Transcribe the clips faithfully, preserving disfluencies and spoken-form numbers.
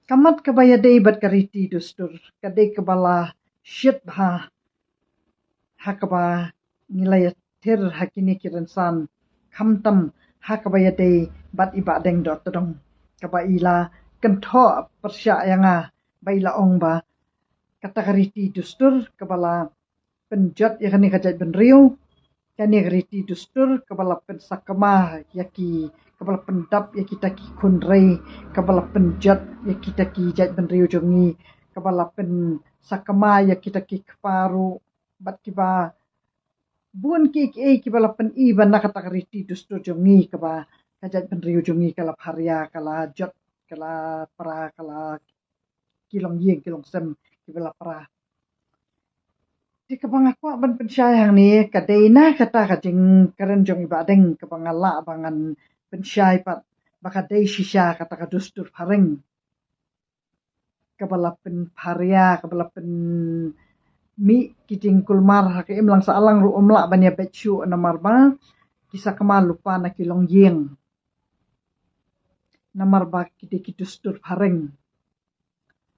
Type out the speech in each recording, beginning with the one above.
Ka mat kaba ïadei bad ka riti dustur ka dei kaba la shit bha ha kaba ngi la ïathir ha kine ki rynsan, khamtam ha kaba ïadei bad i Bahdeng Dohtdong, kaba i la kynthoh pyrshah ïa nga ba i la ong ba kata ka riti dustur kaba la pynjot ïa kane ka jaitbynriew, kane ka riti dustur kaba la pynsakma ïa ki, kaba la pyndap ïa kita ki khun rei, kaba la pynjot ïa kita ki jaitbynriew jong ngi, kaba la pynsakma ïa kita ki kpa ruh bad kiba bun kiei kiei kiba la pyni ba na kata ka riti dustur jong ngi kaba ka jaitbynriew jong ngi ka la pharia, ka la jot, ka la pra, ka la ki longïing ki longsem kiba la pra. Te kaba nga kwah ban pynshai hangne ka dei na kata ka jingkren jong i Bahdeng kaba nga lah ba ngan pynshai pat ba ka dei shisha kata ka dustur phareng kaba la pynpharia, kaba la pynmih ki jingkulmar ha ka imlang sahlang ruh ym lah ban ïa beit shuh namar ba ki sakma lypa na ki longïing. Namar ba ki dei ki dustur phareng.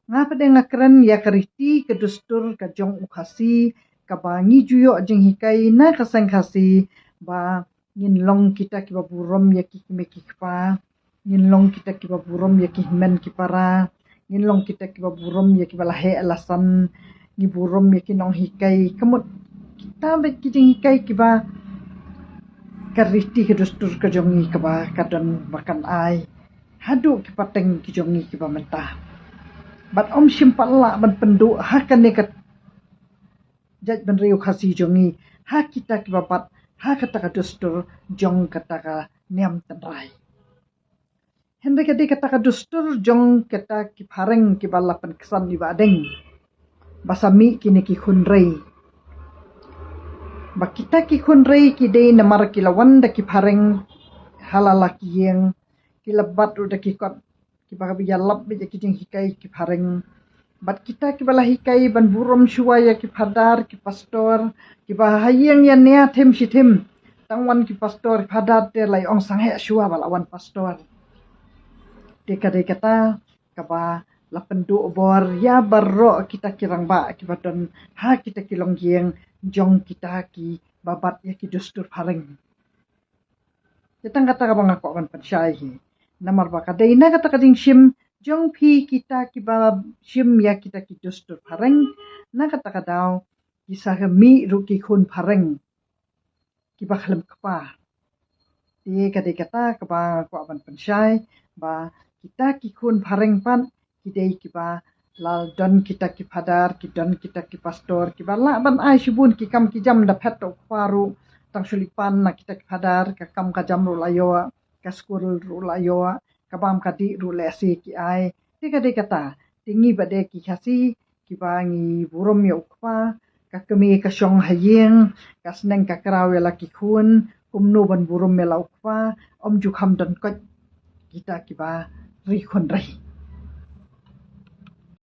Nga pat de nga kren ïa ka riti ka dustur ka jong u Khasi kaba ngi ju ïoh jinghikai na ka seng Khasi ba ngin long kita kiba burom ïa ki kmie ki kpa, ngin long kita kiba burom ïa ki hynmen ki para, ngin long kita kiba burom ïa kiba la heh la san, ngi burom ïa ki nonghikai, ka mut kita beit ki jinghikai kiba ka riti ka dustur ka jong ngi kaba ka don ba kan ai haduh ki pateng ki jong ngi kiba mynta. Bad ym shym pat lah ban pynduh ha kane ka jaitbynriew Khasi jong ngi ha kita kiba bat ha kata ka dustur jong kata ka niam tynrai. Hynrei ka dei kata ka dustur jong kita ki phareng kiba la pynksan i Bahdeng ba sa mih kine ki khun rei. Ba kita ki khun rei ki dei namar ki la wan da ki phareng ha la la ki ïing, ki la bat ruh da ki kot kiba ïalap beit ïa ki jinghikai ki phareng. Bad kita kiba la hikai ban burom shuwa ïa ki phadar ki pastor kiba ha ïing ïa nia thim shi thim. Tang wan ki pastor phadar te la ong sangeh shuwa ba la wan pastor. Te ka dei kata kaba la pynduh bor ïa baroh kita ki rangbah kiba don ha kita ki longïing jong kita kiba bat ïa ki dustur phareng. Te tang kata kaba nga kwah ban pynshai hi. Namar ba ka dei na kata ka jingshim jong phi kita kiba shim ïa kita ki dustur phareng, na kata ka daw ki sa mih ruh ki khun phareng kiba khlem kpa. Te ka dei kata kaba nga kwah ban pynshai ba kita ki khun phareng pat ki dei kiba la don kita ki phadar, ki don kita ki pastor kiba lah ban ai shibun ki kam ki jam da phet u kpa ruh. Tang shu leit pan na kita ki phadar, ka kam ka jam ruh la ïoh, ka skul ruh la ïoh, ka bam ka dih ruh lehse ki ai. Te ka dei kata, te ngi ba dei ki Khasi kiba ngi burom ïa u kpa, ka kmie ka shong ha ïing, ka sneng ka kraw ïa la ki khun, kumno ban burom ïa la u kpa, ym ju kham don koit kita kiba ri khun rei.